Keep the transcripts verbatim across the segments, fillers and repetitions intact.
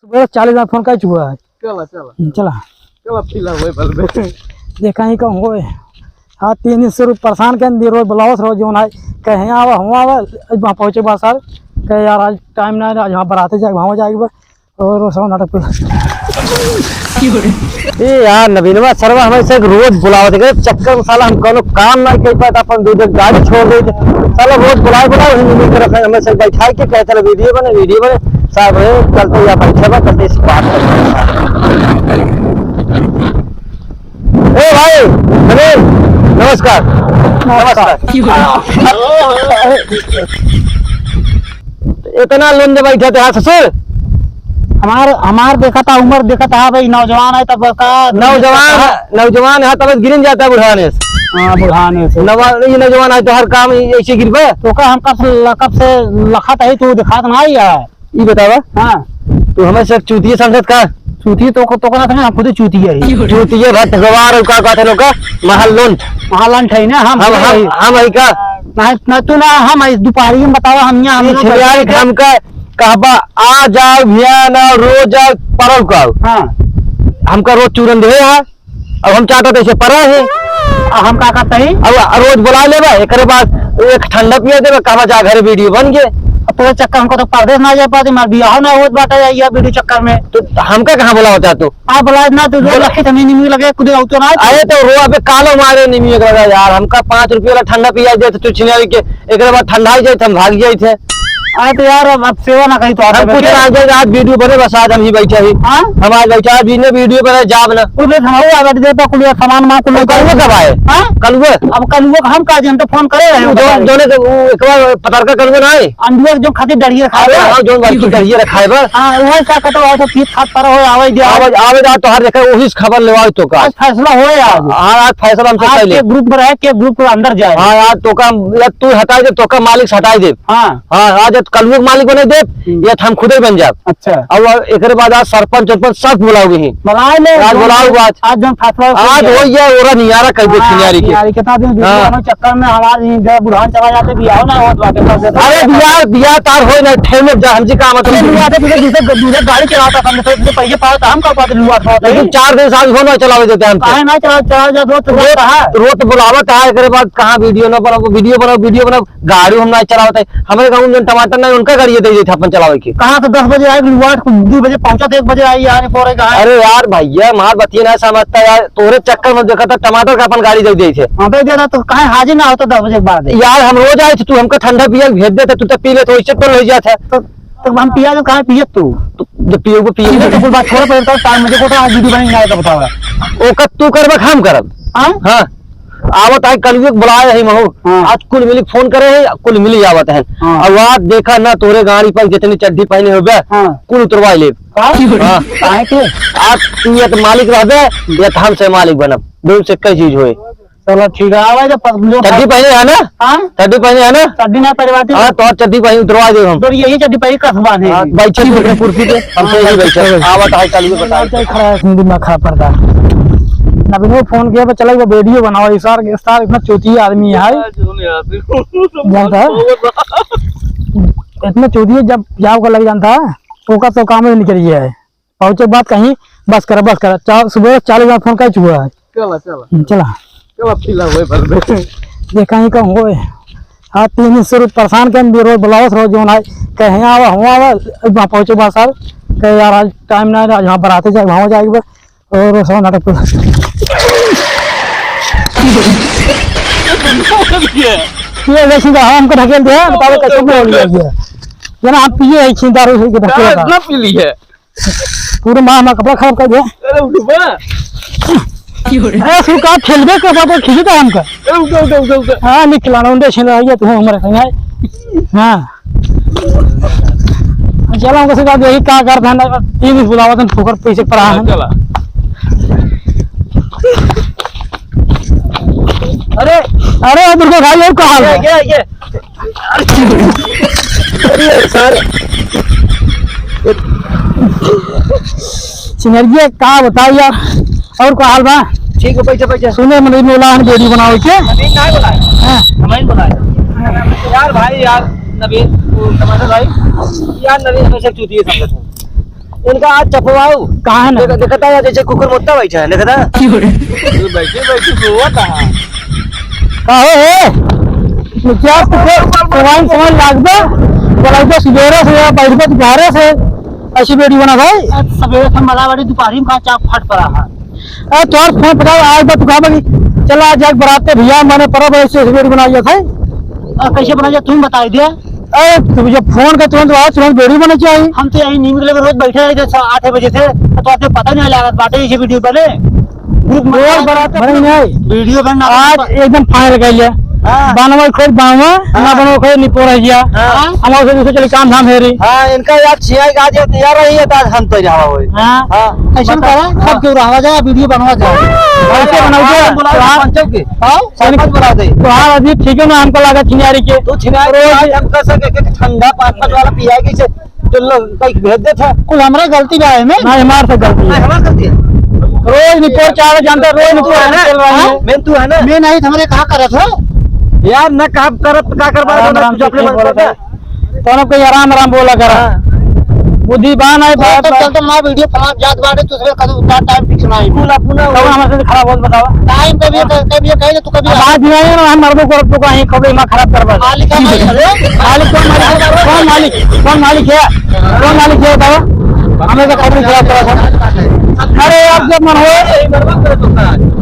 सुबह चालीस हजार फोन कर चुका है। चला, चला। हम्म, चला। चला, फिलहाल वही बल में। देखा ही कहूँ होए। हाँ, तीन सौ रुपये परेशान के अंदर रोज बुलावत रहो, जौन है, कहे, "आवा, हम आवा।" अब वहाँ पहुँचे बा सर, कहे, "यार, आज टाइम ना है, आज वहाँ बराते जाए, वहाँ जाएगी बा।" और वो सब नाटक पे। ए यार, नवीनवा सरवा हमें से रोज बुलावत है, चक्कर में साला हम कोनो काम ना कर पाए, अपन दो दिन गाड़ी छोड़ दे। साला रोज बुलाए, बुलाए, वही मिल कर रखे, हमें से बैठाए के कहते रहे, "वीडियो बने, वीडियो बने।" साहब, हे, कल तो यहाँ बैठे बा, कल तो इस बात कर। ए भाई, नवीन, नमस्कार। नमस्कार। इतना लोन दे बैठे थे, हाँ, ससुर? हमार, हमार देखा था, उम्र देखा था, भाई, नौजवान है, तब का नौजवान है, नौजवान है, तब गिरिन जाता है बुढ़ाने से। हाँ, बुढ़ाने से। नवा-, ये नौजवान है, तो हर काम ऐसे गिरबे। तो का हम कब से, कब से लखत है, तू दिखात ना ही है। ई बतावा। हाँ। तू हमें से चूतिया समझत का? चूतिया तो को, तो को ना समझ, हम खुद ही चूतिया है। चूतिया भट गवार का कहते लोग का? महालंठ। महालंठ है ना, हम हम, हम, है। हम है का? ना, ना तू ना, हम है, दोपहरी में बतावा, हम यहाँ, हम ये लोग छिनारी बैठे थे। हमका कहबा, "आ जाओ भियान, आओ, रोज आओ, परल को आओ।" हाँ। हमका रोज चूरन दे है। अब हम चाहता तो ऐसे परा है। आ, हम का करता ही? अब रोज बुला लेबा, एकरे बाद एक ठंडा पिया देबा, कहबा जा घरे वीडियो बन गए। अब तोरे चक्कर हमको तो परदेस ना जाए पाती, हमार बियाह ना होत बाटे या वीडियो चक्कर में। तो हमका कहाँ बुलावता तू? आप बुलाए ना, तू जो बोला। लखी थमी निमी लगे, कुदे हो तो ना। अरे तो रो अबे कालो मारे निमी एक लगा यार, हमका पाँच रुपये वाला ठंडा पिया दे तो तू छिनारी के, एकरे बाद ठंडा ही जाए, हम भाग जाए थे। अरे तो यार, अब, अब सेवा ना कही तो आप हम कुछ ना जाए, आज वीडियो बने, बस आज हम ही बैठे ही। हाँ? हम आज बैठे, आज बिना वीडियो बने जाब ना। कुल देख, हमारे आगे देता, कुल ये सामान मां, कुल हम कलुआ कब आए? हाँ? कलुआ? अब कलुआ का हम का जानते, फोन करे रहे हो, दोनों, बताइए। दोनों के, वो एक बार पतरका कलुआ ना आए? अंडुआ जो खातिर डरिए रखा अरे है। हाँ, जो बार की डरिए रखा है बस। हाँ, वही का कटो, आओ तो पीत खात पर हो, आवे दे। आवे, आवे जा, तो हर जगह वही से खबर लेवाओ तो का। आज फैसला होए आज। हाँ, आज फैसला हमसे आज पहले। के ग्रुप में रहे, के ग्रुप के अंदर जाए। हाँ यार, तो का, या तू हटाई दे, तो का मालिक से हटाई दे। हाँ। हाँ, आज कलुआ के मालिक बने दे, हम्म। या तो हम खुदे बन जाब। अच्छा। अब एकरे बाद आज सरपंच, सरपंच सब बुलाओगे ही। बुलाए ले, आज जो बुलाओ आज। आज जौन फैसला हो आज गया। हो गया, ओरा नियारा कर दे हाँ, छिनारी के। नियारी के साथ में वीडियो हाँ। वालों चक्कर में हमारे ही जो बुढ़ान चला जाते, बियाह ना होत बाटे, कर देते। अरे बियाह, बियाह तार होए ना, ठेम जा, हम जी का मतलब। अरे बियाह तो तुझे दूसरे, दूसरे गाड़ी चलाता था, हम तो तुझे पहले पाओ तो हम का बात लुआ था। लेकिन चार दिन साल हो ना चलावे देते हम। काहे ना चला, चला जा, रोज तो रोज, रोज तो बुलावत है, एकरे बाद कहाँ वीडियो ना बनाओ, वीडियो बनाओ, वीडियो बनाओ। गाड़ी हम ना चलावत है। हमारे गाँव में जौन टमाटर ना, उनका गाड़ी दे देते अपन चलावे के। कहाँ से दस बजे आए, लुआट को दो बजे पहुँचा, तो एक बजे आई यार, फोरे कहाँ है? अरे यार भैया, मार बतिया ना समझता यार, तोरे चक्कर में देखा था टमाटर का अपन गाड़ी दे देते। हाँ, दे देना तो कहाँ हाजिर ना होता दस बजे के बाद। यार हम रोज आए थे, तू हमका ठंडा पिया के भेज देते, तू तो पी लेते, वैसे तो ले जाते। तो, तो हम पिया तो कहाँ पिए तू? तो जब पिए को पिए। ठीक है, तो कुल बात छोड़, पहले तो टाइम मुझे को तो आज वीडियो बनाएंगे, आएगा बताओ। ओकर तू करबे, हम करब। हाँ? हाँ। आवत है कलुए के बुलाए है महू। हाँ। आज कुल मिली फोन करे है, कुल मिली आवत है। हाँ। अब आज देखा ना तोरे गाड़ी पर जितनी चड्डी पहने होबे, हाँ। कुल उतरवा ले। का? हाँ। काहे के? आज तू या तो मालिक रहबे, या तो हमसे मालिक बनब। दोनों से कई चीज होए। चलो ठीक है, आवे जब पस-, जो चड्डी पहने है ना? हाँ? चड्डी पहने है ना? चड्डी ना परिवार हाँ, तो चड्डी पहने उतरवा दे हम। तो यही चड्डी पहने कसबा है। हाँ, बैठे तू अपने कुर्सी पे, हमसे यही बैठे। आवत है कलुए बताए। खड़ा है, दिमाग खराब करता है। नवीनो फोन किया, "बे चला, वो वीडियो बनाओ।" ये सार, ये सार इतना चूतिया आदमी है। जानता है? इतना चूतिया जब जाओ का लग जानता है, ओकर तो काम ही निकल गया है। पहुँचे बात कहीं, "बस कर, बस कर।" चा-, सुबह चालीस बार फोन कर चुका है। चला, चला। हम्म, चला। चला, फिलहाल वही पर बैठे। देखा ही कहूँ होए। हाँ, तीन सौ रुपये परेशान के, हम रोज बुलावत रहो, जौन है, कहे, "आवा, हम आवा।" वहाँ पहुँचे बा सर, कहे, "यार, आज टाइम ना है, आज वहाँ बराते जाए, वहाँ जाएगी बस।" और वो सब नाटक पे। ये वैसे तो हमको ढकेल दे, बताओ कैसे में हो गया ये। ये ना, हम पिए हैं, छींदारू से ढकेल का। इतना पी ली है? पूरे माँ, हमारा कपड़ा खराब कर दिया। अरे उठो बा। अरे सुन का खेलबे के बात खींचे तो हमका। अरे उठो, उठो, उठो, उठो। हाँ, निकला ना, उंडे छीन रहा है, तू हमारे संग है। हाँ। चलो, हमको सिखा दे, यही का करता है ना, तीन दिन बुलावा था, फुकर पीछे पड़ा है। चला। अरे। अरे, दुर्गा भाई, और कहाँ ये, है? ये, ये। अरे सर। सिंगरिया का बताई यार, और का हाल बा? ठीक है, बैठे, बैठे। सुने, मतलब, बोला है वीडियो बनावे के? नवीन ना बोला है। हाँ। हमें बोला है। यार भाई, यार नवीन, वो टमाटर भाई, यार नवीन हमेशा चूतिया समझत है। इनका आज चपवाऊ। कहाँ है ना? देख-, देखता है जैसे कुकुर मुत्ता बैठा है, देखता है? क्यों रे? तू बैठे बैठे रोवत है। कहो हे, क्या तू के मोबाइल फोन लागबे, बोलाइबे सुबेरे से या बैठबे दोपहरे से, ऐसी वीडियो बना भाई। आज सवेरे से मलावाड़ी दोपहरी में कहाँ चाप फट पड़ा है। ए, तोर फोन पकड़, आज बा तू कहा बगी, चला आज जाके बराते भैया, मैंने परब ऐसे ऐसे वीडियो बनाई है। आ, कैसे बनाई है, तुम बताई दे। ए, तू जब फोन कर तुरंत आवाज, तुरंत वीडियो बना चाहिए। हम तो यही नीम के लगे रोज बैठे रहे थे, स-, आठ बजे से, तो आपको पता नहीं लागत बाटे, इसे वीडियो बने। ग्रुप में रोज बराते बने नहीं। वीडियो बन आज एकदम फाइनल कर लिया। हाँ। बनवा खोज बनवा, हाँ। ना बनवा खोज निपोर है जिया। हाँ। हम उसे दूसरे चले काम धाम हेरी। हाँ, इनका यार छिया के आज ये तैयार रही है, तो आज हम तो जावा होई। हाँ। हाँ। ऐसा करा, सब क्यों रहा जाए, वीडियो बनवा जाए। कैसे बनाओ हाँ, जाए? बुलाओ, हाँ। पंचों के। हाँ? सरपंच बुला दे। तो हाँ, अभी ठीक है ना, हमको लगा छिनारी के। तू छिनारी के, रोज आज हम कह सके कि ठंडा पाँच पाँच वाला पिया के से तो लोग कहीं भेज देता। कुल हमरा गलती बा एमे। नहीं, हमार से गलती नहीं, है। हमार गलती है। रोज निपोर चाहे जानता, रोज निपोर है ना? चल रहा है। हाँ? मेन तू है ना? मैं नहीं, तो हमरे कहाँ करत हो? यार, ना काम करत, का करबा, राम ना राम तू अपने से मन बोला करता। था। तोनो कोई आराम आराम बोला करा। हाँ। बुद्धि बा नहीं, और बात तब बा। चलते ना वीडियो फलाना जात बाटे, तो उसमें कदम उतना टाइम फिक्स नहीं। कुल अपना कौन हमसे खराब बोल बतावा? टाइम पे भी, कभी ये कहे तो कभी अब आज नहीं आया ना, हम मर्दों को रखो कहीं, कभी दिमाग खराब करबा। मालिक है भाई, हेलो? मालिक कौन मालिक? कौन मालिक? कौन मालिक है? कौन मालिक है बताओ? हमें तो खबर खराब करा था। अरे आप जब मन हो।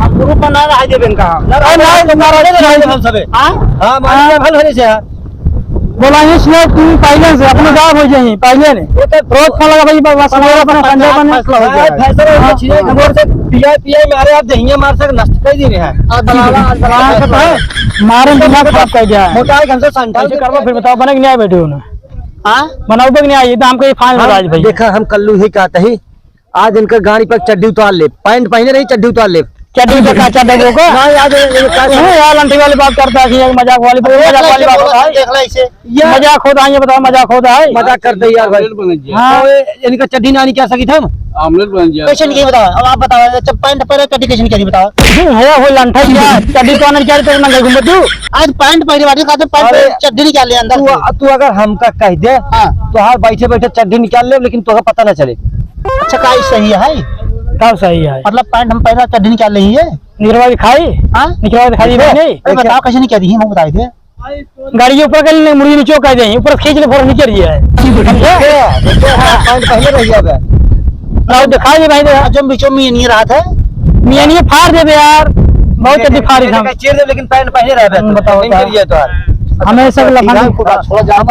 हम ग्रुप में ना रह जाबे इनका। अरे ना, तुम्हारा नहीं रह जाबे हम सबे। हाँ? हाँ, मालिक हाँ। भल हरी से। बोला, इसमें तू पहले से अपने गाँव हो जाइए, पहले ने। वो तो रोज फोन लगा भाई, बस मेरा अपना पंजा बने। फैसला हो गया है। फैसला हो गया, हाँ। छिए खबर से पिया, पिया मारे, आप दहिया मार सक नष्ट कर दे रहे हैं। आज बनावा, आज बनावा। हाँ, तो है। मारे दिमाग खराब कर दिया है। मोटा है, हमसे संठा ऐसे करवा, फिर बताओ, बने कि नहीं आए बैठे हो ना? हाँ? बनाओ कि नहीं आए, ये तो हमको ये फाइनल हाँ, बताओ भाई। देखा, हम कल्लू ही कहते ही, आज इनका गाड़ी पर चड्डी उतार ले, पैंट पहने रही, चड्डी उतार ले। चड्डी पे का चड्डी वो को? ना, यार, ये, ये क्या अरे यार, लंठी वाली बात करता है, ये मजाक वाली, अरे, मजाक वाली बात होता है। देख ले इसे। यार। मजाक होता है, ये बताओ, मजाक होता है? मजाक करते हैं यार भाई। ऑमलेट बन गया। हाँ। तो ये, इनका चड्डी ना निकाल सकी थे हम? ऑमलेट बन गया। कैसे निकाली बताओ? अब आप बताओ, जब पैंट पहने, चड्डी कैसे निकाली बताओ? हम्म, है वो लंठा क्या? चड्डी तो ना निकाले, तो नंगे घूम तू। आज पैंट पहने बाटी खाते, पैंट अरे, पहने, चड्डी निकाल ले अंदर तू, से। तू अगर हमका कह दे, हाँ। तो हर बैठे बैठे चड्डी निकाल ले, लेकिन तोका पता ना चले। अच्छा, का ई सही है? का सही है? मतलब पैंट हम पहला चड्ढी निकाल लेही है? निकरवा के खाई? हाँ? निकरवा के खाई देखो, नहीं? अरे बताओ कैसे निकाली, हम बताई दे। गाड़ी के ऊपर कर ले, मुड़ी नीचे कर दे, ऊपर खींच ले, फोड़ निकल जाए। समझे? देखो, देखो, हाँ, पैंट पहले रह गया बे। और दिखा दे भाई, देखा। जब बीचों में ये नहीं रहा था। मियाँ नहीं फाड़ दे बे यार, बहुत चड्ढी फाड़ी हम। चीर दे, लेकिन पैंट पहले रह बे। हम्म, बताओ, नहीं बताओ। करिए तो यार। हमें सब लफंग। अब, अब,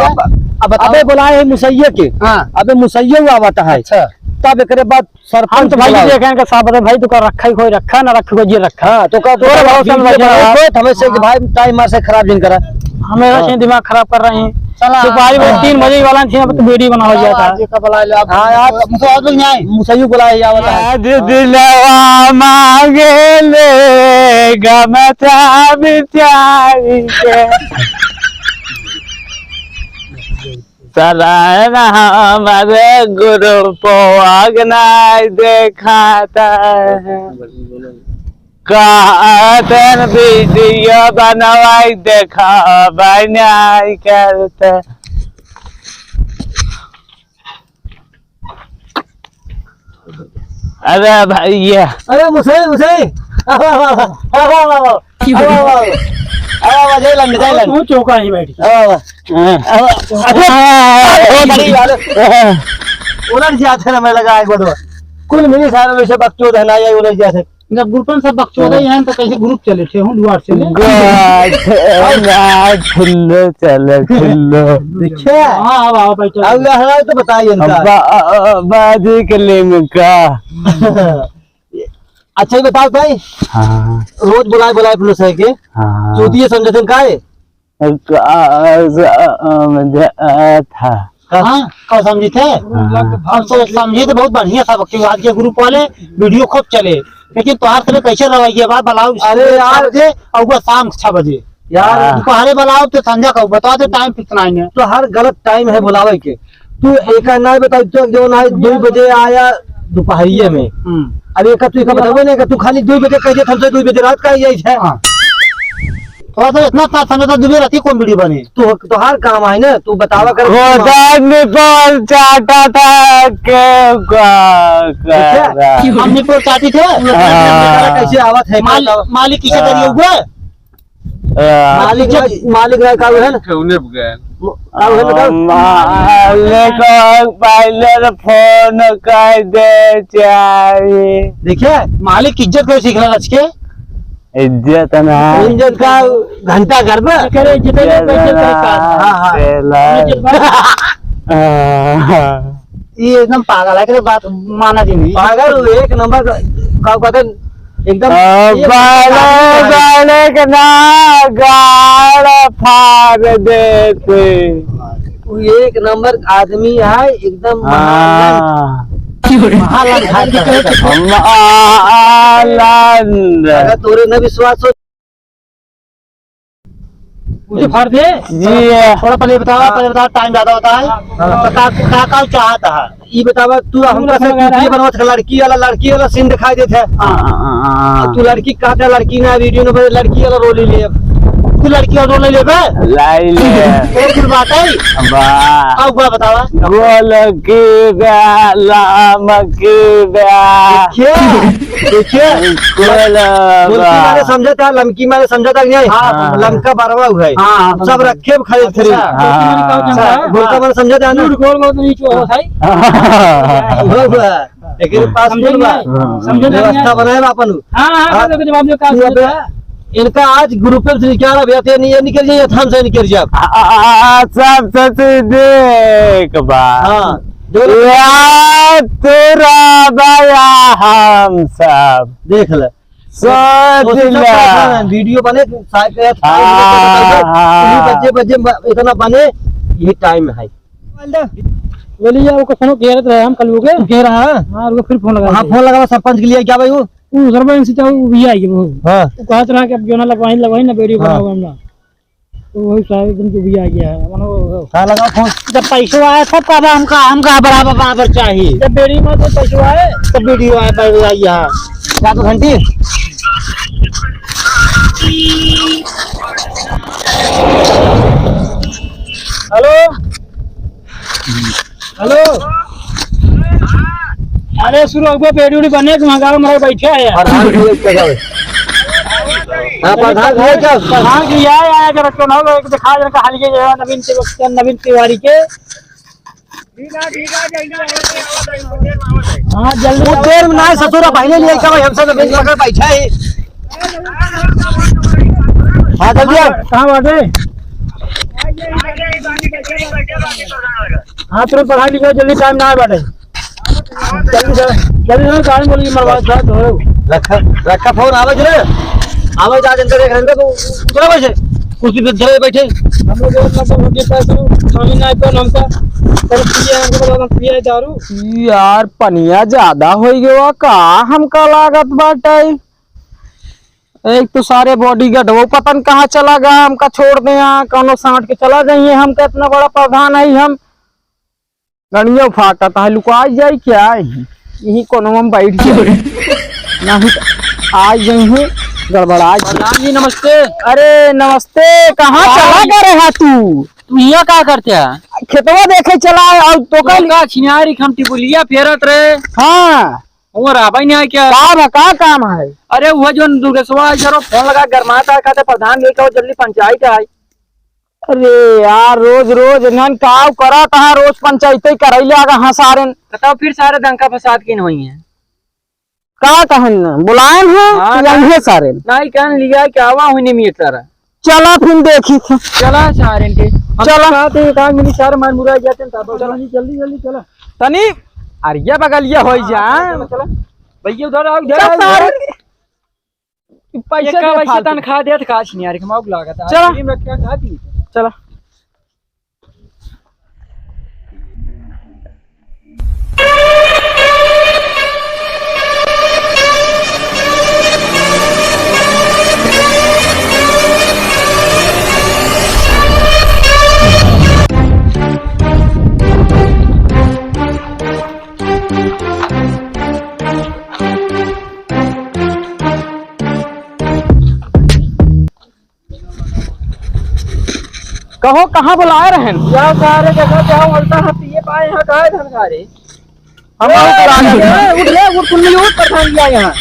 अब, अबे बोलाए है मुसैया के। हाँ। अबे मुसैया हुआ आवता है। अच्छा। तब एकरे बाद सरपंच हम तो भाई बुलाओ। देखे हैं कि साहब, अरे भाई, तू का रखा ही कोई रखा, ना रखा कोई ये रखा। हाँ, तो का तोरे भरोसे में वीडियो बैठे बनाओ, रहा। कोई हमें से कि हाँ। भाई टाइम मार से खराब जिन करा। हमें हाँ। ऐसे दिमाग खराब कर रहे हैं। चला। सुपारी भाई हाँ। तीन बजे वाला थी, अब तो वीडियो बनावा चला, जाता है। आज का बुला ले आप। हाँ, यार। मुसैया आज लोग नहीं आए। मुसैया बुलाए, या बता। आज दिलवा मांगे ले गमछा बिछाई के। सराय ना हमारे ग्रुपवा के नाई देखाता है। कहतन वीडियो बनवाई देखा बनाई करते। अरे भैया। अरे मुसई, मुसई। आवा, आवा, आवा। आवा, आवा, आवा। आवा, आवा, जय लंड, जय लंड। तू चौका ही बैठी। आवा, आवा। हाँ। आवा। अरे, अरे, अरे, अरे। उलट जात है ना, मैं लगा एक बार। कुल मिली सारे वैसे बकचोद है ना, ये उलट जात है। जब ग्रुपन सब बकचोद है, हाँ। यहाँ तो कैसे ग्रुप चले थे, हम दुआर से ले। गाठ, गाठ, खुल्ले चले, खुल्ले। अच्छा। हाँ, आवा, आवा, बैठो। अब लहराए तो बताइए इनका। बा-, बाजी के लिंग का। अच्छा, ये बताओ भाई, हाँ। रोज बुलाए, बुलाए पुलिस है के? हाँ। चूतिए समझते हैं काहे? का समझा था? हाँ, का समझी थे? हाँ। अब तो समझी तो बहुत बढ़िया था, क्योंकि आज के ग्रुप वाले वीडियो खूब चले, लेकिन तोहार तरह कैसे रवैया बा, बुलाओ अरे छह यार। बजे और वो शाम छह बजे। यार। हाँ। दोपहरे बुलाओ तो संझा का, बता दे टाइम कितना है। तो हर गलत टाइम है बुलावे के। तू एक ना बताओ, तो जो ना दो बजे आया दोपहरिये में। हम्म। अब एक तू एक बतावे नहीं कि तू खाली दो बजे कह दे, हमसे दो बजे रात का ही है। हाँ। थोड़ा सा इतना साफ समझता, दुबे राती कौन वीडियो बने? तू, तोहार काम है ना, तू बतावा कर। गोदान में कौन चाटा था, के का, का, देखा? का? हमने को चाटी थे? हाँ। कैसे आवत है, माल-, बतावा। मालिक किसे करिए हाँ। हुआ? हाँ। मालिक ना, मालिक ना, का है ना? ठेवने पे गए। का है ना, का? मालिक पहले तो फोन कर दे चाहिए। देखिए, मालिक इज्जत कैसे सीखना रच के? इज्जत ना। इज्जत का घंटा घर में। करे, इज्जत है, इज्जत ना, पैसे का। हाँ, हाँ। तेला। इज्जत बा। हाँ। ये एकदम पागल है, कि बात माना जी नहीं। पागल, एक नंबर का, का कहते हैं, एकदम अब एक बड़े, बड़े के ना गाड़ फाड़ देते। वो एक नंबर आदमी है, एकदम हाँ। महानंद। महानंद है। महानंद। अगर तोरे न विश्वास हो, उसे फाड़ दे। जी। थोड़ा पहले बतावा, हाँ। पहले बतावा, टाइम ज्यादा होता है। हाँ। तो का, का, का चाहता है? ई बतावा, तू हमका से लड़की बनवा, लड़की वाला, लड़की वाला सीन दिखाई देते हैं। हाँ, हाँ, हाँ, हाँ। अब तू लड़की कहता है, लड़की ना, वीडियो ना बने, लड़की वाला रोल ही ले। तू लड़की वाला रोल ले बे? लाई ले। एक दिन बात है। वाह। अब बतावा। गोल की बे, लाम की बे। देखिए। देखिए, गोल मुल्की बा। माने समझा था, लमकी माने समझा था कि नहीं? हाँ, हाँ। लमका बरवा हुआ है। हाँ, हाँ, सब समझा। रखे खाली थ्री। हाँ। अच्छा, गोलका माने समझा था ना? झूठ गोल गोल नहीं चो है। हाँ। हो बा। एकरे पास समझे गोल बा। नहीं? हाँ। समझे नहीं? व्यवस्था बनाए बा अपन। हाँ, हाँ, हाँ। तो जवाब दे, का तू समझे अबे था? इनका आज ग्रुप से क्या रहा भैया, ते नहीं, ये निकल जाइए, थान से निकल जाए। आ, आ, आ, सब सच देख बा। हाँ। जो या तेरा बया हम सब। देख ले। सोच सोच ले। ले। वीडियो बने, साइड पे हाँ, हाँ। बजे, बजे ब-, इतना बने, ये टाइम है। बोलिए, वो कखनो घेरत रहे, हम कल हो गए। घेरा है? हाँ, रुको, फिर फोन लगा हाँ, दे। फोन लगावा सरपंच के लिए, क्या भाई वो? वो सरपंच से क्या, वो भी आई वो। हाँ। वो कहत रहा कि अब जो ना लगवाई, लगवाई ना, वीडियो हाँ। बनाओ हम ना। तो वही सारे दिन के भी आ गया है, मनो। हाँ, लगाओ फोन। जब पैसो आया था, तब हमका, हमका बराबर, बराबर चाहिए। जब बीड़ी में तो पैसो आए, तब बीड़ी आया, पैसो आया। क्या तो घंटी? हेलो? हेलो। अरे, शुरू हो गया, बेड़ी उड़ी बने, वहाँ गाँव में बैठे हैं यार। प्रधान जी, एक जगह है। हाँ, प्रधान जी, क्या? प्रधान जी, आया, आया, जरा तो ना हो, एक दिखा, जरा हाल के जो है, नवीन तिव-, नवीन तिवारी के। हाँ, जल्दी वो आओ। देर में ना है, ससुरा, पहले नहीं आया, भाई, हमसे नवीन पकड़ बैठा है। हाँ, जल्दी आओ। कहाँ बाटे? हाँ, तुरंत पढ़ाई लिखाई, जल्दी टाइम ना है बाटे। जल्दी से, जल्दी से गाड़ी बोली मरवा, जा, धोए। रखा, रखा फोन, आवे जे रे। आवे जा, जल्दी देख, रंगे तो उतरा बैठे। कुर्सी पे धरे बैठे। हम लोग एक मतलब होके पैसे स्वामी नाय तो हमका कर पिए, हमको बोला, हम पिए दारू। यार, पनिया ज्यादा हो गया का, हमका लागत बाटे। एक तो सारे बॉडीगार्ड वो पता न कहाँ चला गया, हमका छोड़ दे यहाँ, कौनो सांट के चला जाइए। हमका इतना बड़ा प्रधान है, हम गणिया फाटत है, लुकाई जाई क्या? यही कोनो में बैठ जाई। नहीं तो आ जाई है, गड़बड़ा जाई। प्रधान जी, नमस्ते। अरे, नमस्ते, कहाँ हाँ। चला गया रहा तू? तू यहाँ का करते है? खेतवा देखे चला, और तो कल का छिनारी हम टिपुलिया फेरत रहे। हाँ। वो राबा ही नहीं आया क्या? का बा, का काम है? अरे, वो जो दुर्गेशवा है, जरो फोन लगा, गरमाता है, कहते, "प्रधान जी, कहो, जल्दी पंचायत है।" अरे यार, रोज रोज इन्हन काव करत है, रोज पंचायते करैले आगा हाँ सारेन। बताओ, फिर सारे दंगा फसाद किन होई हैं? का कहन न, बुलाएन है हाँ, कि यही है सारेन? नहीं, कहन लिया कि आवा हुई नहीं मीटर। चला फिर देखी थे। चला सारेन के। हम चला। कहा थे, एक आध मिनट सारे मार मुराई जाते हैं, तब चला। जल्दी, जल्दी, जल्दी चला। तनी, अरे ये बगलिया हो हाँ, जा। चला, चला, चला। भैया उधर आओ, इधर चल आओ, सारे। इधर। पैसे ये का दे वैसे फालतू। तनख्वाह देत का छिनिया रे, कमाऊ लागत है। चला। फ्री में रख के खा दी। चला। हो, कहाँ बुलाए रहेन? या सारे देखा, जहाँ उल्टा हाथ ये पाए, यहाँ कहाँ है धन सारे? हम ए, उठा ले। ए, उठ ले, उठ, कुल मिल उठ, प्रधान जी आए यहाँ।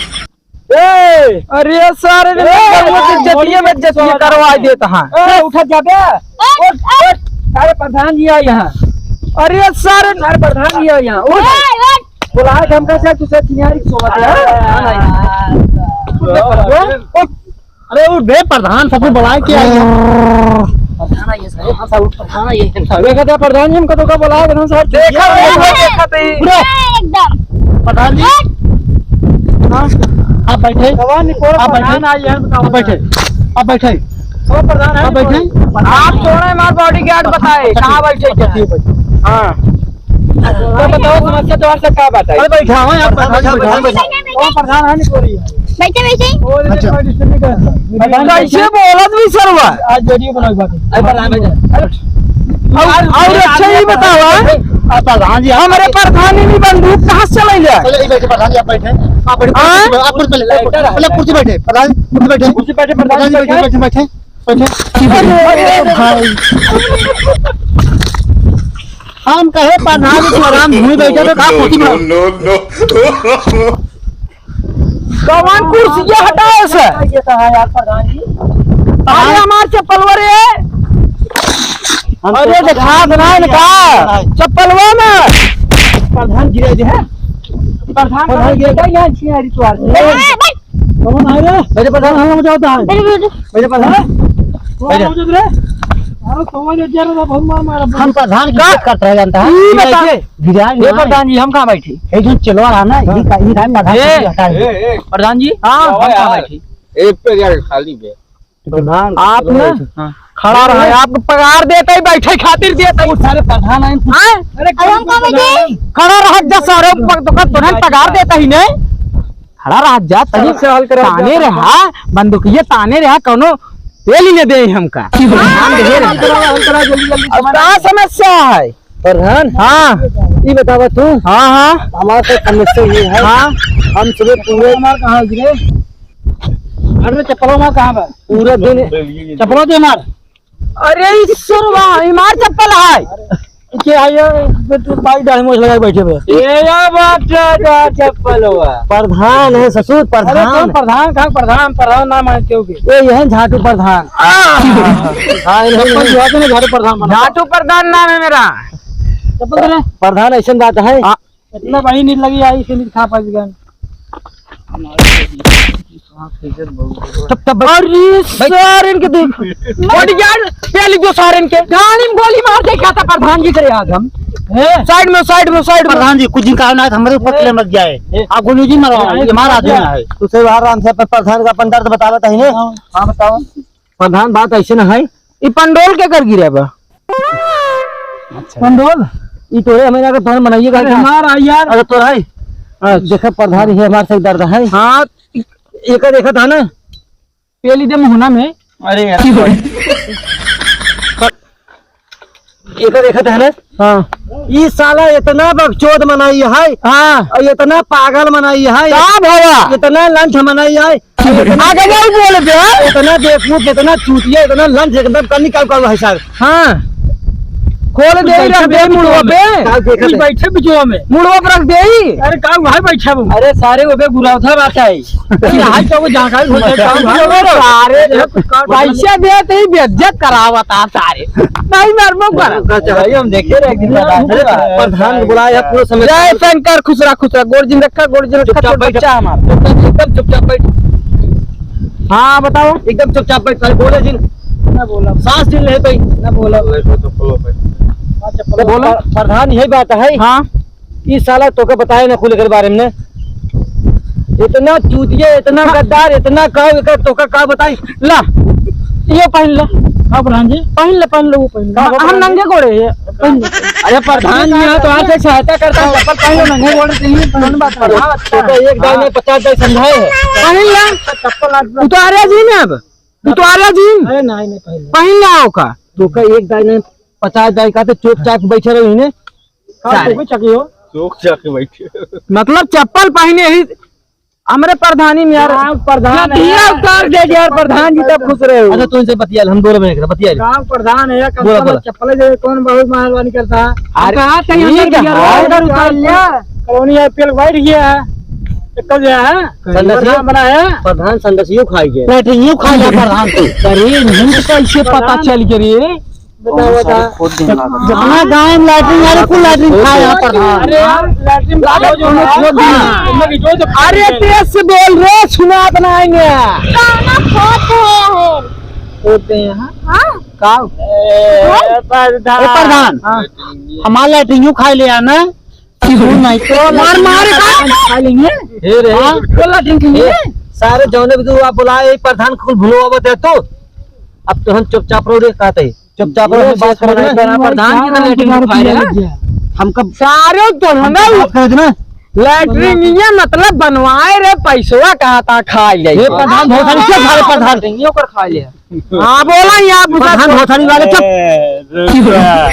ए! अरे सारे ने ए, नंबर वो ए, इज्जतिये में इज्जतिये करवा देता है। ए, उठा जा बे। उठ, उठ, सारे प्रधान जी आए यहाँ। अरे सारे सारे प्रधान जी आए यहाँ। उठ। ए, उठ। बोला है, हमका से तू से चिनियारी की सोबत है। हाँ, नहीं। उठ, उठ। अरे वो बे प्रधान सबको बुलाए के आई है। प्रधान आइए, सर। हाँ, सर, उठ, प्रधान आइए, सर। देखा था प्रधान जी, हमको तो का बुलाए, प्रधान साहब। देखा, देखा, देखा थे। पूरा। एकदम। प्रधान जी। हाँ, आप बैठे। भगवान जी, पूरा आप बैठे। प्रधान आइए, हम बताओ। आप बैठे। आप बैठे। वो प्रधान है, आप बैठे। आप कौन है, हमारे bodyguard बताए, कहाँ बैठे, क्या? बैठे, बैठे। हाँ। तो बताओ, समस्या तो और से का बात है? अरे बैठा हो यार, प्रधान, प्रधान, प्रधान, प्रधान। प्रधान। वो प्रधान है नहीं, सॉरी। बैठे, बैठे। वो अच्छा। कोई डिस्टर्ब नहीं करता। प्रधान कैसे बोलत भी सरवा? आज वीडियो बनाओ बात। अरे प्रधान, बैठे। और, और अच्छा ये बताओ, हाँ? आप प्रधान जी, आप हमारे प्रधान ही नहीं, बंदूक कहाँ से चले ले? चलो, ये बैठे प्रधान जी, आप बैठे। आप बैठे, हाँ? आप कुर्सी पे, आप कुर्सी पे, पहले कुर्सी बैठे, प्रधान, कुर्सी बैठे। कुर्सी बैठे, प्रधान जी, बैठे, बैठे, बैठे। अरे भाई। हम कहे प्रधान जी आराम भूमि बैठे तो का कुर्सी पर? No, no, no। कौन कुर्सी ये हटाए से? ये तो है यार प्रधान जी। अरे हमार चप्पलवा रे। अरे देखा ना इनका चप्पलवा में। प्रधान गिरे जे है। प्रधान प्रधान गिरे। यहाँ छिया रितवार। कौन आए रे? मेरे प्रधान, हम लोग जाता है। मेरे प्रधान। मेरे प्रधान। कौन बैठे। मौजूद रे? अरे, कौन है जरा बहुत मार मारा। हम प्रधान की का? इज्जत करते हैं, जानता है? ई बता। गिराए ये नहीं। प्रधान जी, हम कहाँ बैठे? ये जो चलवा रहा ना, ये हाँ। का, ये का प्रधान ए, की हटा है। ए, ए, प्रधान जी, हाँ, क्या हम हुआ कहाँ यार? बैठे? एक पे यार खाली बे। प्रधान, आप ना हाँ। खड़ा रहा, आपको पगार देता ही बैठे खातिर देता ही। वो सारे प्रधान आए। हाँ? अरे, अब हम कहाँ बैठे? खड़ा रहा जा सारे, पग-, तो तुरंत पगार देता ही नहीं। खड़ा रह जा, तनी समस्या हल करा, ताने रहा, बंदूकिया ताने रहा, कौनो तेल ही न दे हमका। की बोले? नाम दे रहा। हल करा, हल करा, जल्दी, जल्दी। अब का समस्या है? प्रधान? हाँ। ई बतावा तू। हाँ, हाँ। हमार तो समस्या ये है। हाँ। हम सुबह पूरे हमार कहाँ गिरे? अरे चप्पलों में कहाँ बा? पूरा दिन चप्पलों दे मार। अरे ईश्वर वाह, हमार चप्पल है। के आइए, तू बाई दाढ़ी मोछ लगाए बैठे बे। ये या बात है, जा चप्पल हुआ। प्रधान है ससुर, अरे प्रधान। कौन प्रधान, कहाँ प्रधान, प्रधान नाम है क्यों के? ये, ये है झाटू प्रधान। आ। हाँ, ये चप्पल जो है ना, झाटू प्रधान बना। झाटू प्रधान नाम है मेरा। चप्पल दे ना। प्रधान ऐसन बात है। हाँ। इतना बड़ी नींद लगी आई, इसे नींद खा पाएगी। तब, तब बैठ। अरे, सारन के देख। बॉडीगार्ड, पहले जो सारन के। गाड़ी में गोली मार दे, क्या था प्रधान जी करे आज हम? हैं? साइड में, साइड में, साइड में। प्रधान जी, कुछ दिन का ना, हमारे ऊपर ए। क्लेम लग जाए। ए। आप गोली जी मारो, ए, ये हमारा आदमी ए। है। तू से बाहर आराम से अपन प्रधान का अपन दर्द बतावत है ने? हाँ, हाँ, बताओ। प्रधान, बात ऐसे ना है, ई पंडोल के कर गिरे बा? अच्छा। पंडोल? ई तोरे हमें ना, तोहन बनाइए अरे, का? हमारा यार। अरे, तोरा है? अच्छा। देखा, प्रधान, ये हमारे से दर्द है। हाँ। एका देखा था ना? पेली दे मुहना में। अरे यार। एका देखा था ना? हाँ। ई साला इतना बकचोद मनाई है। हाँ। और इतना पागल मनाई है। का भवा? इतना लंठ मनाई है। आगे जाओ बोल बे। इतना बेवकूफ, इतना चूतिया, इतना लंच एकदम कमी का, का है सर। हाँ। खोल दे, बैठे रख दे मुड़वा पे। का देखत है? बैठे बिचवा में। मुड़वा पे रख दे। अरे का भाई बैठा वो? अरे सारे वो बे गुरावथा बात है। अरे हाय का वो जहाँ का वो जहाँ का वो सारे पैसा दे ते बेइज्जत करावता सारे। नहीं मरबो कर। भाई हम देखे रहे एक दिन बाद। अरे प्रधान बुलाया पूरा समय। जय शंकर, खुश रहा, खुश रहा, गोड़ जिन रखा, गोड़ जिन रखा, चुपचाप छोट बैठ। बच्चा हमारा। चुपचाप, एकदम चुपचाप बैठ। हाँ, बताओ। एकदम चुपचाप बैठ, साले बोले जिन। ना बोला। सांस जिन ले भाई। ना बोला। ले तो चप्पलों पे। हाँ, चप्पल बोला। पर-, प्रधान यही बात है। हाँ। ई साला तोके बताए ना खुल के बारे में। इतना चूतिया, इतना हाँ। गद्दार, इतना का, का तोका का बताई? ला, ये पहन ला। हाँ, प्रधान जी। पहन ला, पहन ला, वो पहन ला। हाँ, हम प्रधान जी। नंगे गोड़े हैं, पहन ला। अरे प्रधान जी, यहाँ तो आपसे सहायता करता हूँ, चप्पल पहन लो, नंगे गोड़े से ही पहन बात करो। हाँ, तो एक दाई में पचास दाई समझाए हैं। पहन ला। चप्पल आज उतारे जी ना अब, उतारे जी। अरे नहीं, नहीं, पहन ला। पहन ला ओका। तोका एक दाई ने पचास दाई का तो चुपचाप बैठे रही ने। का सारे। तोके चकी हो? चुप जाके बैठे। मतलब चप्पल पहने ही हमरे प्रधानी में यार, गाँव प्रधान है। दिया उतार दे यार, प्रधान जी तब खुश रहे हो। अच्छा, तू इनसे बतिया ले, हम दो मिनट बतिया ले। गाँव प्रधान है, कम बोला, से कम बोला। चप्पल दे, कौन बहुत मेहरबानी करता है? अरे, कहाँ कहीं अंदर ठीक है, दिया, अंदर उतार लिया। कॉलोनी है, पेड़ बैठ गया है। एक कल गया है। संडसियो प्रधान बना है। प्रधान संडसियो खाई गया। लैट्रिन यूं खा गया प्रधान तो। अरे, मुझे कैसे पता चल गया रे? बताओ, बताओ। जितना गाँव में लैट्रिन है, कुल लैट्रिन खाए यहाँ पर। अरे यार, लैट्रिन लागत जो है, खोद दिया। अरे तेज से बोल रे, सुनात नाहीं है। गाना खोद रहे हैं। खोद रहे हैं, हाँ? हाँ। का? ए, प्रधान। ए, प्रधान। हाँ। हमार लैट्रिन यूं खाए ले आना। क्यों नहीं तो मार मार खा लेंगे। हे रे। हाँ? बोला ठीक नहीं ए, है। सारे जौने भी तू आप बुलाए, एक प्रधान कुल भुलवावत है तू। अब तो हम चुपचाप रहो रे, कहते ही। चुपचाप रहो, ये हम बात समझ करना में है। प्रधान जी का लैट्रिन तुम्हारे उठाए पिया हैं। लग गया। हम कब सारे तो हम ना बात कर देना। लैट्रिन ये मतलब बनवाए रे, पैसवा कहा था खा ले। ये प्रधान बहुत सारे क्या सारे प्रधान? ये कर खा ले। हाँ, बोला ही आप, प्रधान भोसड़ी वाले, चुप। ए, रुक जा।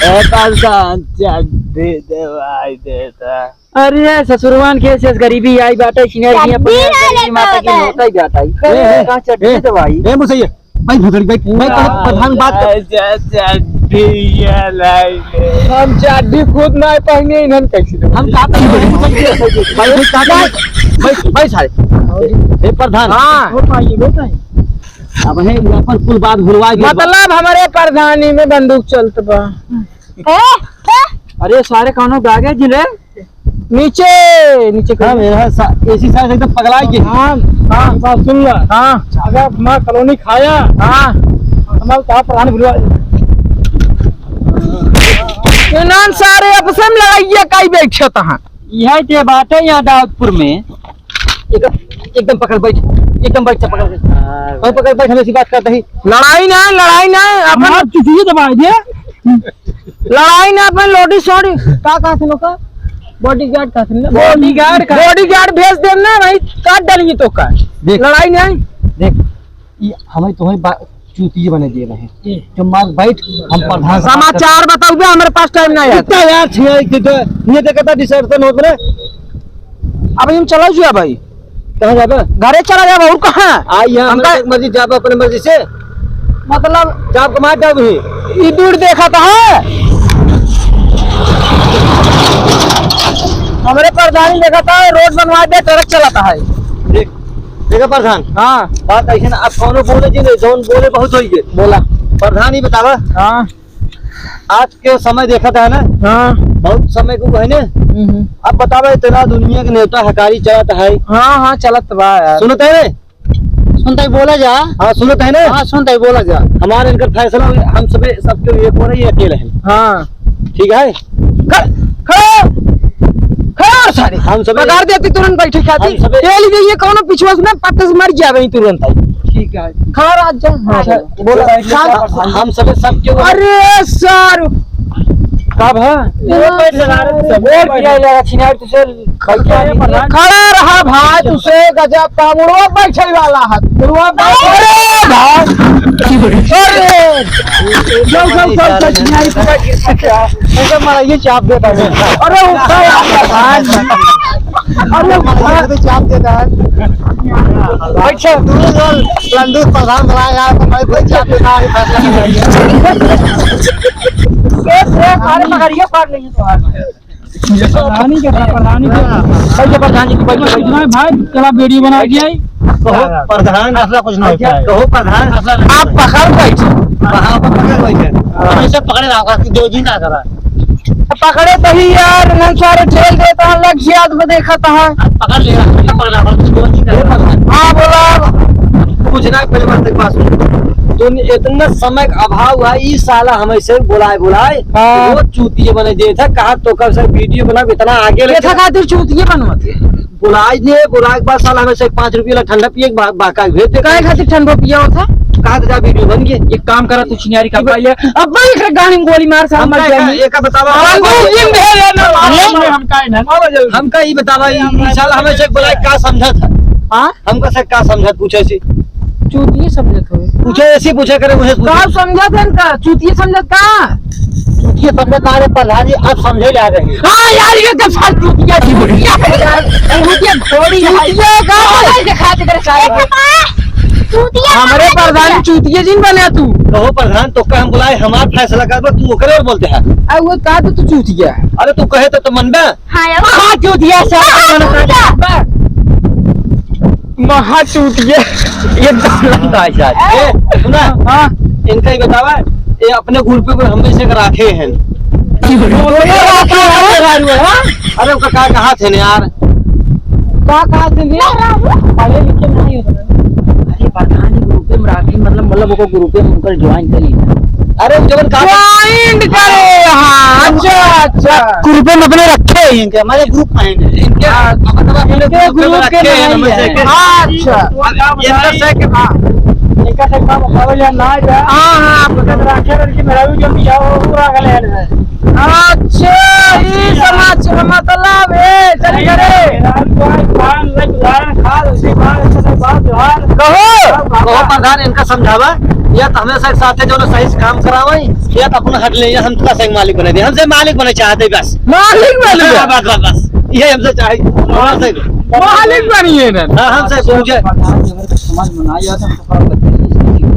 ए, प्रधान, चड्डी दे भाई, दे दे। अरे, ससुरवान के शेष गरीबी आई बाटे, सिनेर की चड्डी अपनी ना गरीबी लेता माता की होता। होता ही जाता है। ए, ए, कहाँ चड्डी ए, दे भाई? ए, मुसैया, भाई भोसड़ी, भाई, भाई, प्रधान बात कर। अच्छा, चड्डी ये लाई ले। हम चड्डी खुद ना पहने, इन्हन कैसे दे? हम कहाँ पहने? भाई, भाई, कहाँ पहने? भाई, भाई, सारे। ए, प्रधान। हाँ। हो पाइए, हो पाइए। अब है, ये अपन कुल बात भुलवा के मतलब हमरे प्रधानी में बंदूक चलत बा। ए, ए। अरे सारे कौनो गागे जिन रे? नीचे, नीचे हाँ, कर। मेरा सा-, एसी साहब एकदम पगला के। हाँ, हाँ, बात सुन ला। हाँ। अगर हमारा कॉलोनी खाया, हाँ। हमारा तो आप प्रधान भुलवा। इन्हन सारे आपस में लड़ाइया काई बैठत हैं। यह ते बात है यहाँ दाऊदपुर में। एकदम, एकदम पकड़ बैठ, एकदम बैठ, पकड़ बैठ। हाँ। पकड़ बैठ, हम ऐसी बात करते ही। लड़ाई ना, लड़ाई ना, अपन मार चुटिये दबा दे। लड़ाई ना, अपन लोडी सोडी। का कहा थे लोग का? बॉडीगार्ड कहा थे ना? बॉडीगार्ड का? बॉडीगार्ड भेज देम ना भाई, काट डालेंगे तो का? देख। लड़ाई ना। देख, ये हमें तुम्हें बा-, चूतिए बने दिए रहे। जी। जो मार बैठ, हम प्रधान से बात समाचार बताओ बे, हमारे पास टाइम ना है। इतना यार छिया, इतना, ये देखा था डिसर्शन होत रे। अब हम चला जुआ भाई। कहाँ जाबे? घरे चला जाबे, और कहाँ? आई यहाँ, हमका हमरे मर्जी, जाबे अपने मर्जी से। मतलब? जाब कमा जाब ही। ई दूर देखा था है। हमरे प्रधानी देखा था, रोड बनवा दे, ट्रक चलाता है। देख, देखा प्रधान? हाँ। बात ऐसे ना, अब कौनो बोले जी नहीं, जौन बोले बहुत होई गए। बोला। प्रधान ही बतावा। हाँ। आज के समय देखत है ना, हाँ। बहुत समय को है ना। हम्म, हम्म। अब बतावा, इतना दुनिया के नेता हकारी चलत है। हाँ, हाँ, चलत बा यार। सुनत है ना? सुनत है, बोला जा। हाँ, सुनत है ना? हाँ, सुनत है, बोला जा। हमारे इनकर फैसला हुए, हम सबे, सबके एक हो रही है, अकेले हैं। हाँ। ठीक है? खड़-, खड़ो, खड़ो सारे। हम सबे पकड़ देती तुरंत बैठे खाती। हम सबे तेल गई है, कौनो पिछुआ से ना पत्ते से मर गया वहीं तुरंत। ठीक है। खड़ा रह जा। हाँ, अच्छा। बोला। हम, हम सबे सब क्यों? अरे सर। कब है? ये बैठ लगा रहे थे। वोट दिया लगा छिनार तुझे। खड़ा रहा भाई, तुझे गजब का मुड़वा बैठे वाला है। मुड़वा बैठ-, अरे भाई। अरे। जाओ, जाओ, जाओ, जाओ, छिनार तुझे। ऐसे मारा, ये चाप देता है। अरे उठा यार भाई। अरे उठा। चाप देता है। अच्छा, तू बोल, लंडू प्रधान बना यार, तो भाई कोई चाप देता है, फैसला नहीं है। ये, ये सारे पकड़िए, फाड़ लेंगे तुम्हारे। प्रधानी के, प्रधानी के। भाई, ये प्रधानी की, भाई, भाई। नहीं भाई, चला वीडियो बना दिया है। कहो प्रधान, ऐसा कुछ नहीं होता है। कहो प्रधान, ऐसा नहीं आप होता है। पकड़ बैठे। हाँ, पकड़ बैठे। हम ऐसे पकड़े रहा, दो दिन ना करा। पकड़े तो ही यार, नन सारे ठेल देता है, लग जियाद में देखता है। पकड़ ले, पकड़ ले, पकड़ ले। हाँ, बोला। कुछ ना, पहले बात, एक बात सुन। तुम इतना समय का अभाव है, ई साला हमें से बुलाए, बुलाए। हाँ। वो चूतिए बने देता, कहा तो कब से वीडियो बना, इतना आगे ये लेके था खातिर चूतिए बनवत है। बुलाए दे, बुलाए के बाद साला हमें से पाँच रुपये ला ठंडा पिए के बा-, बाका भेज दे। काहे खातिर ठंडा पिया होता? कहा तो जा वीडियो बन गए। एक काम करा, तू छिनारी का भाई है। अब भाई एक गाड़ी में गोली मार, साला हम मर का, जाएंगे। एक का बतावा। हम दो दिन भेज देना। हम का ही ना। हम का ही बतावा, ई साला हमें से बुलाए का समझत है? हाँ? हमका से का समझत पूछे से? चूतिए समझत हो। पूछे ऐसी पूछे करे, मुझे पूछे। का समझत है इनका? चूतिए समझत का? चूतिए समझत आ रहे, प्रधान जी, अब समझे ला रहे हैं। हाँ यार, ये तो साल चूतिया थी, बढ़िया। चूतिया थोड़ी चूतिया का? चूतिया का? हमरे प्रधान चूतिया जिन बने तू। कहो प्रधान, तो का हम बुलाए, हमार फैसला कर, तू ओकरे और बोलते हैं। अब वो का तो तू चूतिया। अरे तू कहे तो, तो मन बे। हाँ, यार। महा चूतिया से महा चूतिया। महा चूतिया। ये तो लगता है शायद। ए, सुना? हाँ। इनका ही बतावा, ये अपने ग्रुप पे कोई हमेशा के राखे हैं। अरे ओका का कहा थे ने यार? का कहा थे ने? पढ़े लिखे नहीं हो। अरे प्रधान जी ग्रुप में राखे, मतलब, मतलब ओको ग्रुप में उनकर ज्वाइन कर ली। अरे जवन का ज्वाइन करे, हाँ, अच्छा, अच्छा। ग्रुप में अपने रखे हैं इनके, हमारे ग्रुप में हैं इनके, हाँ। मतलब अपने इनके ग्रुप में ग्रुप के रखे हैं, नहीं हमेशा है। के। अच्छा। इनका से के, हाँ। इनका से काम होवे या ना जाए। हाँ, हाँ, आप लोग रखे हैं, इनकी मेहरारू जो भी है, वो पूरा अगले हेड में। अच्छा, ई समझ मतलब है, चली घरे। कहो, कहो प्रधान, इनका समझावा, या तो हमेशा एक साथे जो ना सही से काम करावे, या तो अपना हट ले, या हम तोका से मालिक बना दे, हमसे मालिक बने चाहते बस। मालिक बने? बस, बस, बस, बस। ये हमसे चाहे, हमारे से। मालिक बनिए ना। हाँ, हमसे पूछे। समझ में ना आया तो हम तो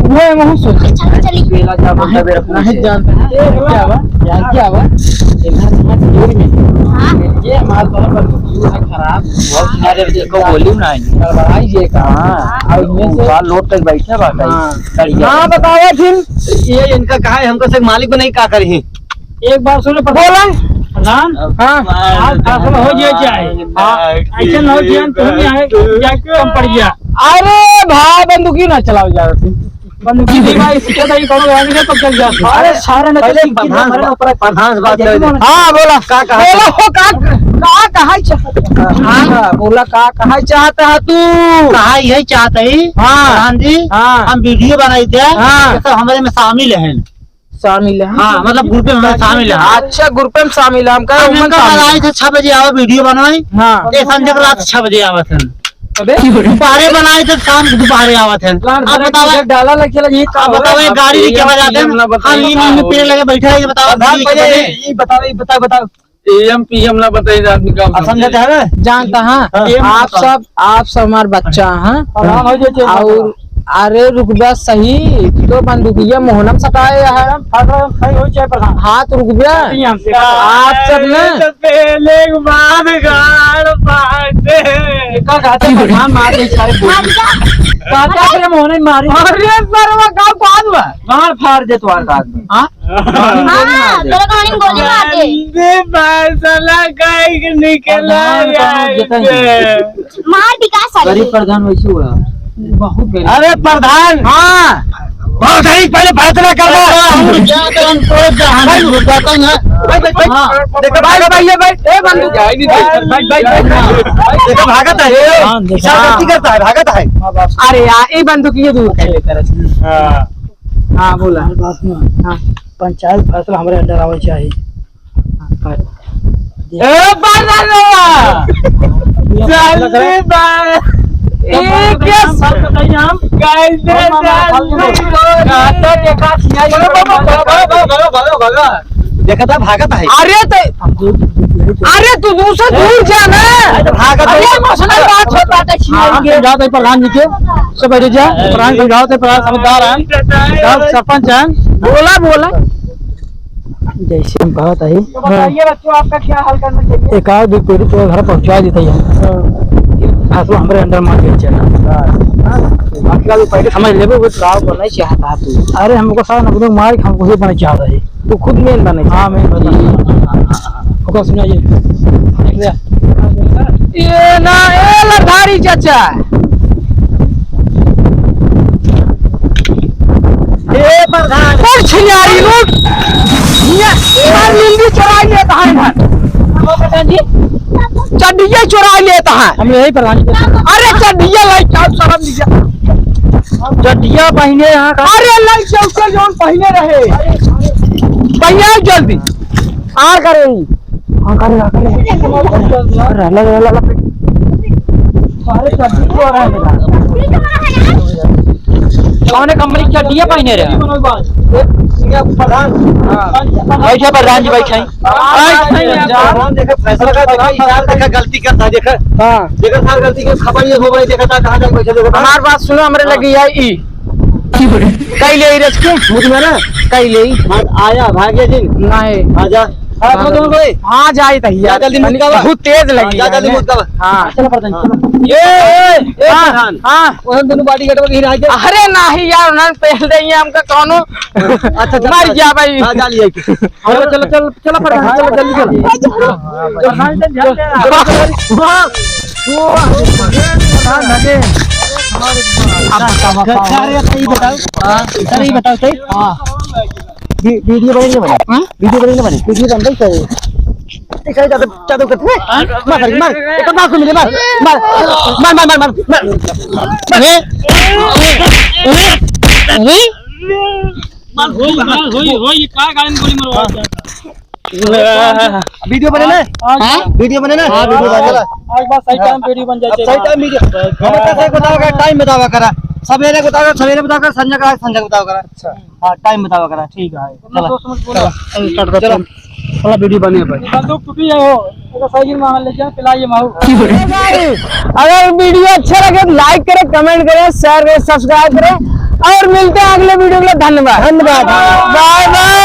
वो है, वहू सोच। अच्छा, चलिए। बेला क्या बोलता है, मेरा नहीं पूछे। जानता है। ये क्या हुआ? यार, क्या हुआ? ये घर तुम्हारे जोड़ में है। हाँ। ये हमारे घर पर क्यों है खराब? बहुत सारे देखो, बोली ना है। गड़बड़ाई ये काम। हाँ। और इनमें से ऊपर लोट तक बैठे बा, हाँ। कहीं। हाँ, बताओ फिर। ये इनका कहा है, हमको से मालिक बनाई, का करी? एक बार सुनो, प्रधान। बोला। प्रधान, हाँ। आज फैसला हो जाए, चाहे। हाँ। ऐसे ना हो जाए, तुम यहाँ जाके कम पड़ गया। अरे भाई, बंदूकी ना चलाओ यार। बंदूकी नहीं भाई, सीधा तो ये करो, यहाँ से पकड़ जा। अरे सारे ने पहले तो प्रधान हमारे ऊपर प्रधान से बात कर ले। हाँ, बोला। का कहा? बोला हो, का, का कहा चाह-, हाँ, बोला, का कहा चाहता है तू? कहा यही चाहता है, हाँ। प्रधान जी, हाँ। हम वीडियो बनाई थे, हाँ। ये सब हमारे में शामिल हैं। शामिल है। हाँ, मतलब ग्रुप में हमारे शामिल है। अच्छा, ग्रुप में शामिल है, हम कहा हम उमन इनका शामिल बनाए है। थे छह बजे आवा वीडियो बनाए। हाँ। ये संजय के रात छह बजे आवत है। अबे। दोपहरे बनाए थे, शाम को दोपहरे आवत है। प्लान आप बना बताओ। के डाला लग चला, ये आप बताओ, ये गाड़ी लेके आ जाते हैं। हम इन, इन पेड़ लगे बैठे हैं, ये बताओ, प्रधान, ये पहले बताओ। ये बताओ, ये बताओ, बताओ। एएम पीएम ना बताई, आदमी का आप समझते हैं ना? जानता हाँ। हाँ। एएम आप बताओ। सब, आप सब हमार बच्चा हैं। प्रधान हो जाए, चेक और बताओ। अरे रुक बे सही, तो बंदूकिया मोहनम सटाए है। प्रधान सही हो जाए, प्रधान। हाथ रुक बे। नहीं, हमसे आप सब ना। तो पहले एक बात गाड़ पाटे। का कहते हैं, प्रधान मार दे सारे बोल। मार दिया। कहता है, मोहन मारी। अरे सरवा, गाँव कौन बा? मार फाड़ दे तुम्हारे हाथ में। हाँ? हाँ, तोरा कहानी में गोली मार दे। बंदी फैसला कइके निकला प्रधान कहाँ जाए जेतन? के। मार दी का साले? गरीब प्रधान वैसे हुआ। बहुत गरीब। अरे प्रधान। हाँ। बहुत गरीब, पहले फैसला कर लो। हम क्या करें, तो जहाँ भाई, नहीं बताते हैं। भाई, भाई, भाई। हाँ। देखो, भाई, भाई, ये भाई, ए, बंदूक। भाई, भाई, भाई, भाई। देखो, भागत है, ये। हाँ, देखो। इशारा हाँ। करता है, भागत है। अरे यार, ये बंदूक ये दूर कर लेकर। हाँ। हाँ, बोला। हमारी बात सुनो। हाँ। पंचायत फैसला हमरे under आवे चाहिए। ए, बाला रे! जल्दी बा-, एक ये सब बताइए हम। कैसे जल्दी बा-, कहता देखा, भगा, भगा, भगा, भगा, भगा। देखा था, भागत है। अरे ते, अरे तू दूर से दूर जा ना। अरे तो भागत अरे है। Emotional बात होता है, हाँ, हाँ, समझाओ तो प्रधान जी के, सब बैठ जा, प्रधान समझाओ तो प्रधान समझदार है, गाँव सरपंच है। बोला, बोला। जैसे हम कहत है, तो बताइए बच्चों, आपका क्या हल करना चाहिए? एक आध दो पेड़ी तोरा घर पहुँचा देते हैं। फैसला हमरे under मार के चलना। बाकी का भी पहले समझ लेबे, वो गाँव को नहीं चाहता तू। अरे हमको सारा नबुलक मार के हमको ही बने चाहता है। तू खुद main बने। हाँ, main बने। ओका सुनाइए। ये ना, ए लरधारी चाचा। ए प्रधान। और छिनारी लोग। ये, ये लिंगी चोराई लेता है इधर। चड्डिया चोराई लेता है। हम यही प्रधान। अरे चड्डिया लाई, क्या शर्म लीजिए। चड्डिया पहिने यहाँ का। अरे लाई, चौके जौन पहिने रहे। पहिने आओ जल्दी। आ करे ही। हाँ, करे, हाँ, करे। अरे, लग, लग, लग। अरे, चड्डी क्यों आ रहा है मेरा? कौन है कंपनी की चड्डिया पहिने रहे? प्रधान। हाँ। बैठे प्रधान जी, बैठे। प्रधान देखा, फैसला का देखा, इशारा देखा, गलती करता है, देखा। हाँ। देखा सार, गलती के खबर ये हो गई, देखा था कहाँ जाके बैठे, देखा था। हमार बात सुनो, हमरे लगी आई ई। कई ले ई rescue? मुझ में ना? कई ले ई? हाँ, आया, भाग्य जी। नहीं। आजा। हाँ, हाँ। तुम दोनों भाई। हाँ, जाई तहिया। जा जल्दी मुझ का बा। बहुत तेज लगी हाँ, जा है जल्दी ना। मुझ का बा। हाँ। चलो प्रधान, हाँ। चलो। ए, ए, ए, हाँ, प्रधान। हाँ। उन्होंने दोनों bodyguard वगैरह आ गया। अरे नहीं यार, उन्होंने पहल दे हमका कौनो। अच्छा, अच्छा, मर अच्छा। गया भाई। हाँ, जा लिया। चलो, चलो, चलो, चलो, प्रधान, चलो, जल्दी चलो। प्रधान, इधर ध्यान दे। हाँ। आप बताओ, आप बताओ। अरे, सही बताओ। हाँ। सही बताओ, सही। हाँ। वी-, video बनी ना बनी? हाँ? Video बनी ना बनी? Video बन रही है। ठीक है, ज्यादा, ज्यादा कर। हाँ? मार, मार, मार। एक बार को मिले, मार। मार, मार, मार। अरे, अरे, अरे। मार, होई, मार, होई, होई, ये का गाड़ी में गोली मरवा दिया? Video बने ना? हाँ? Video बने ना? हाँ, video बने। चला। आज बात सही time video बन जाए। अब सही time video। हमेशा से बतावा करा, time बतावा करा। सवेरे बतावा करा, सवेरे बतावा करा, संझा का, संझा बतावा करा। अच्छा। हाँ, time बतावा करा। ठीक है, चला। दोस्त मत बोलो। चला, start कर। चला। थोड़ा video बने भाई। बंदूक टूटी है हो, तो साइकिल मांग ले जा, पिलाइए माहू। अगर video अच्छा लगे तो like करें, comment करें, share करें, subscribe करें और मिलते हैं अगले video के लिए। धन्यवाद। धन्यवाद। Bye bye।